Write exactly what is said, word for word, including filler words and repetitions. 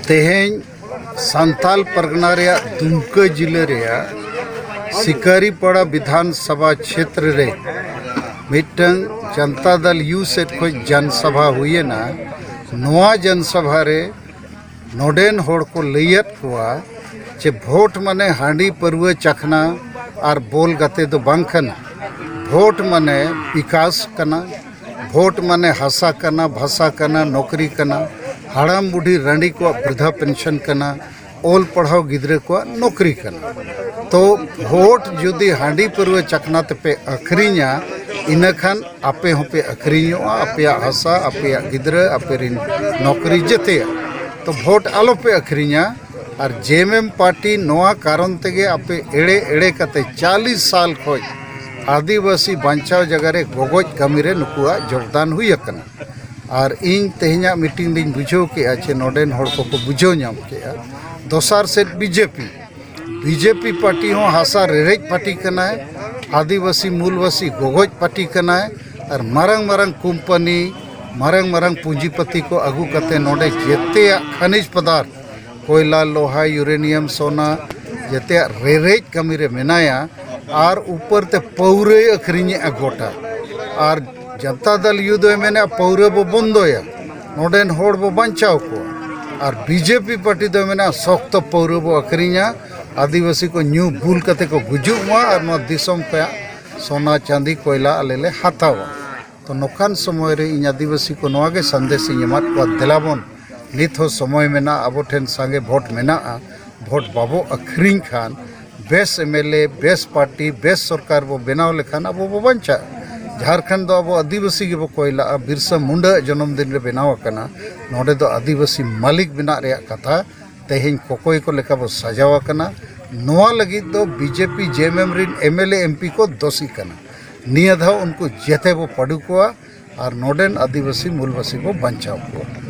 ᱛᱮᱦᱮᱧ ᱥᱟᱱᱛᱟᱞ ᱯᱟᱨᱜᱟᱱᱟ ᱨᱮᱭᱟᱜ ᱫᱩᱢᱠᱟᱹ ᱡᱤᱞᱟᱹ ᱨᱮᱭᱟᱜ ᱥᱤᱠᱟᱨᱤᱯᱟᱲᱟ ᱵᱤᱫᱷᱟᱱ ᱥᱚᱵᱷᱟ ᱪᱷᱮᱛᱨᱚ ᱨᱮ ᱢᱤᱫᱴᱟᱝ ᱡᱟᱱᱛᱟ ᱫᱟᱞ ᱭᱩ ᱥᱮᱫ ᱠᱷᱚᱱ ᱡᱟᱱ ᱥᱚᱵᱷᱟ ᱦᱩᱭᱮᱱᱟ᱾ ᱱᱚᱣᱟ ᱡᱟᱱ ᱥᱚᱵᱷᱟ ᱨᱮ ᱱᱚᱰᱮᱱ ᱦᱚᱲ ᱠᱚ ᱞᱟᱹᱭᱟᱫ ᱠᱚᱣᱟ ᱡᱮ ᱵᱷᱳᱴ ᱢᱟᱱᱮ ᱦᱟᱺᱰᱤ ᱯᱟᱹᱨᱣᱟᱹ ᱪᱟᱠᱷᱱᱟ ᱟᱨ ᱵᱚᱞ ᱜᱟᱛᱮ ᱫᱚ ᱵᱟᱝ ᱠᱟᱱᱟ᱾ ᱵᱷᱳᱴ ᱢᱟᱱᱮ ᱵᱤᱠᱟᱥ ᱠᱟᱱᱟ᱾ ᱵᱷᱳᱴ ᱢᱟᱱᱮ ᱦᱟᱥᱟ ᱠᱟᱱᱟ, ᱵᱷᱟᱥᱟ ᱠᱟᱱᱟ, ᱱᱚᱠᱨᱤ ᱠᱟᱱᱟ, ᱦᱟᱲᱟᱢ ᱵᱩᱰᱷᱤ ᱨᱟᱺᱰᱤ ᱠᱚᱣᱟᱜ ᱵᱨᱤᱫᱷᱟ ᱯᱮᱱᱥᱚᱱ ᱠᱟᱱᱟ, ᱚᱞ ᱯᱟᱲᱦᱟᱣ ᱜᱤᱫᱽᱨᱟᱹ ᱠᱚᱣᱟᱜ ᱱᱚᱠᱨᱤ ᱠᱟᱱᱟ᱾ ᱛᱚ ᱵᱷᱳᱴ ᱡᱩᱫᱤ ᱦᱟᱺᱰᱤ ᱯᱟᱹᱨᱣᱟᱹ ᱪᱟᱠᱷᱱᱟ ᱛᱮᱯᱮ ᱟᱹᱠᱷᱨᱤᱧᱟ, ᱤᱱᱟᱹᱠᱷᱟᱱ ᱟᱯᱮ ᱦᱚᱸᱯᱮ ᱟᱹᱠᱷᱨᱤᱧᱚᱜᱼᱟ, ᱟᱯᱮᱭᱟᱜ ᱦᱟᱥᱟ, ᱟᱯᱮᱭᱟᱜ ᱜᱤᱫᱽᱨᱟᱹ, ᱟᱯᱮ ᱨᱤᱱ ᱱᱚᱠᱨᱤ, ᱡᱮᱛᱮᱭᱟᱜ᱾ ᱛᱚ ᱵᱷᱳᱴ ᱟᱞᱚᱯᱮ ᱟᱹᱠᱷᱨᱤᱧᱟ᱾ ᱟᱨ ᱡᱮ ᱮᱢ ᱮᱢ ᱯᱟᱨᱴᱤ ᱱᱚᱣᱟ ᱠᱟᱨᱚᱱ ᱛᱮᱜᱮ ᱟᱯᱮ ᱮᱲᱮ ᱮᱲᱮ ᱠᱟᱛᱮ ᱪᱟᱞᱤᱥ ᱥᱟᱞ ᱠᱷᱚᱡ ᱟᱹᱫᱤᱵᱟᱹᱥᱤ ᱵᱟᱧᱪᱟᱣ ᱡᱟᱭᱜᱟ ᱨᱮ ᱜᱚᱜᱚᱡ ᱠᱟᱹᱢᱤ ᱨᱮ ᱱᱩᱠᱩᱣᱟᱜ ᱡᱳᱜᱽᱫᱟᱱ ᱦᱩᱭ ᱟᱠᱟᱱᱟ᱾ ᱟᱨ ᱤᱧ ᱛᱮᱦᱮᱧᱟᱜ ᱢᱤᱴᱤᱝ ᱨᱤᱧ ᱵᱩᱡᱷᱟᱹᱣ ᱠᱮᱜᱼᱟ ᱡᱮ ᱱᱚᱰᱮᱱ ᱦᱚᱲ ᱠᱚᱠᱚ ᱵᱩᱡᱷᱟᱹᱣ ᱧᱟᱢ ᱠᱮᱜᱼᱟ᱾ ᱫᱚᱥᱟᱨ ᱥᱮᱫ ᱵᱤᱡᱮᱯᱤ, ᱵᱤᱡᱮᱯᱤ ᱯᱟᱨᱴᱤ ᱦᱚᱸ ᱦᱟᱥᱟ ᱨᱮᱨᱮᱡ ᱯᱟᱨᱴᱤ ᱠᱟᱱᱟᱭ, ᱟᱹᱫᱤᱵᱟᱹᱥᱤ ᱢᱩᱞᱵᱟᱹᱥᱤ ᱜᱚᱜᱚᱡ ᱯᱟᱨᱴᱤ ᱠᱟᱱᱟᱭ᱾ ᱟᱨ ᱢᱟᱨᱟᱝ ᱢᱟᱨᱟᱝ ᱠᱳᱢᱯᱟᱱᱤ, ᱢᱟᱨᱟᱝ ᱢᱟᱨᱟᱝ ᱯᱩᱸᱡᱤᱯᱟᱹᱛᱤ ᱠᱚ ᱟᱹᱜᱩ ᱠᱟᱛᱮ ᱱᱚᱰᱮ ᱡᱮᱛᱮᱭᱟᱜ ᱠᱷᱟᱱᱤᱡᱽ ᱯᱚᱫᱟᱨᱛᱷ, ᱠᱚᱭᱞᱟ, ᱞᱳᱦᱟ, ᱭᱩᱨᱮᱱᱤᱭᱟᱢ, ᱥᱳᱱᱟ, ᱡᱮᱛᱮᱭᱟᱜ ᱨᱮᱨᱮᱡ ᱠᱟᱹᱢᱤ ᱨᱮ ᱢᱮᱱᱟᱭᱟ᱾ ᱟᱨ ᱩᱯᱟᱹᱨ ᱛᱮ ᱯᱟᱹᱣᱨᱟᱹᱭ ᱟᱹᱠᱷᱨᱤᱧᱮᱜᱼᱟ ᱜᱚᱴᱟ᱾ ᱟᱨ ᱡᱟᱱᱛᱟ ᱫᱟᱞ ᱭᱩ ᱫᱚᱭ ᱢᱮᱱᱮᱜᱼᱟ ᱯᱟᱹᱣᱨᱟᱹ ᱵᱚ ᱵᱚᱱᱫᱚᱭᱟ, ᱱᱚᱰᱮᱱ ᱦᱚᱲ ᱵᱚ ᱵᱟᱧᱪᱟᱣ ᱠᱚᱣᱟ᱾ ᱟᱨ ᱵᱤᱡᱮᱯᱤ ᱯᱟᱨᱴᱤ ᱫᱚᱭ ᱢᱮᱱᱟ ᱥᱚᱠᱛᱚ ᱯᱟᱹᱣᱨᱟᱹ ᱵᱚ ᱟᱹᱠᱷᱨᱤᱧᱟ, ᱟᱹᱫᱤᱵᱟᱹᱥᱤ ᱠᱚ ᱧᱩ ᱵᱩᱞ ᱠᱟᱛᱮ ᱠᱚ ᱜᱩᱡᱩᱜ ᱢᱟ ᱟᱨ ᱱᱚᱣᱟ ᱫᱤᱥᱚᱢ ᱠᱷᱚᱱᱟᱜ ᱥᱳᱱᱟ, ᱪᱟᱸᱫᱤ, ᱠᱚᱭᱞᱟ ᱟᱞᱮ ᱞᱮ ᱦᱟᱛᱟᱣᱟ᱾ ᱛᱚ ᱱᱚᱝᱠᱟᱱ ᱥᱚᱢᱚᱭ ᱨᱮ ᱤᱧ ᱟᱹᱫᱤᱵᱟᱹᱥᱤ ᱠᱚ ᱱᱚᱣᱟ ᱜᱮ ᱥᱟᱸᱫᱮᱥ ᱤᱧ ᱮᱢᱟᱫ ᱠᱚᱣᱟ, ᱫᱮᱞᱟᱵᱚᱱ, ᱱᱤᱛ ᱦᱚᱸ ᱥᱚᱢᱚᱭ ᱢᱮᱱᱟᱜᱼᱟ, ᱟᱵᱚ ᱴᱷᱮᱱ ᱥᱟᱸᱜᱮ ᱵᱷᱳᱴ ᱢᱮᱱᱟᱜᱼᱟ᱾ ᱵᱷᱳᱴ ᱵᱟᱵᱚ ᱟᱹᱠᱷᱨᱤᱧ ᱠᱷᱟᱱ ᱵᱮᱥ ᱮᱢ ᱮᱞ ᱮ, ᱵᱮᱥ ᱯᱟᱨᱴᱤ, ᱵᱮᱥ ᱥᱚᱨᱠᱟᱨ ᱵᱚ ᱵᱮᱱᱟᱣ ᱞᱮᱠᱷᱟᱱ ᱟᱵᱚ ᱵᱚ ᱵᱟᱧᱪᱟᱜᱼᱟ᱾ ᱡᱷᱟᱲᱠᱷᱚᱸᱰ ᱫᱚ ᱟᱵᱚ ᱟᱹᱫᱤᱵᱟᱹᱥᱤ ᱜᱮᱵᱚ ᱠᱚᱭᱞᱟᱜᱼᱟ, ᱵᱤᱨᱥᱟ ᱢᱩᱱᱰᱟᱹ ᱟᱜ ᱡᱚᱱᱚᱢ ᱫᱤᱱ ᱨᱮ ᱵᱮᱱᱟᱣ ᱟᱠᱟᱱᱟ᱾ ᱱᱚᱰᱮ ᱫᱚ ᱟᱹᱫᱤᱵᱟᱹᱥᱤ ᱢᱟᱹᱞᱤᱠ ᱵᱮᱱᱟᱜ ᱨᱮᱭᱟᱜ ᱠᱟᱛᱷᱟ᱾ ᱛᱮᱦᱮᱧ ᱠᱚᱠᱚᱭ ᱠᱚ ᱞᱮᱠᱟ ᱵᱚ ᱥᱟᱡᱟᱣ ᱟᱠᱟᱱᱟ᱾ ᱱᱚᱣᱟ ᱞᱟᱹᱜᱤᱫ ᱫᱚ ᱵᱤᱡᱮᱯᱤ ᱡᱮ ᱮᱢ ᱮᱢ ᱨᱤᱱ M L A M P ᱠᱚ ᱫᱳᱥᱤ ᱠᱟᱱᱟ᱾ ᱱᱤᱭᱟᱹ ᱫᱷᱟᱣ ᱩᱱᱠᱩ ᱡᱮᱛᱮ ᱵᱚ ᱯᱟᱹᱰᱩ ᱠᱚᱣᱟ ᱟᱨ ᱱᱚᱰᱮᱱ ᱟᱹᱫᱤᱵᱟᱹᱥᱤ ᱢᱩᱞᱵᱟᱹᱥᱤ ᱵᱚ ᱵᱟᱧᱪᱟᱣ ᱠᱚᱣᱟ᱾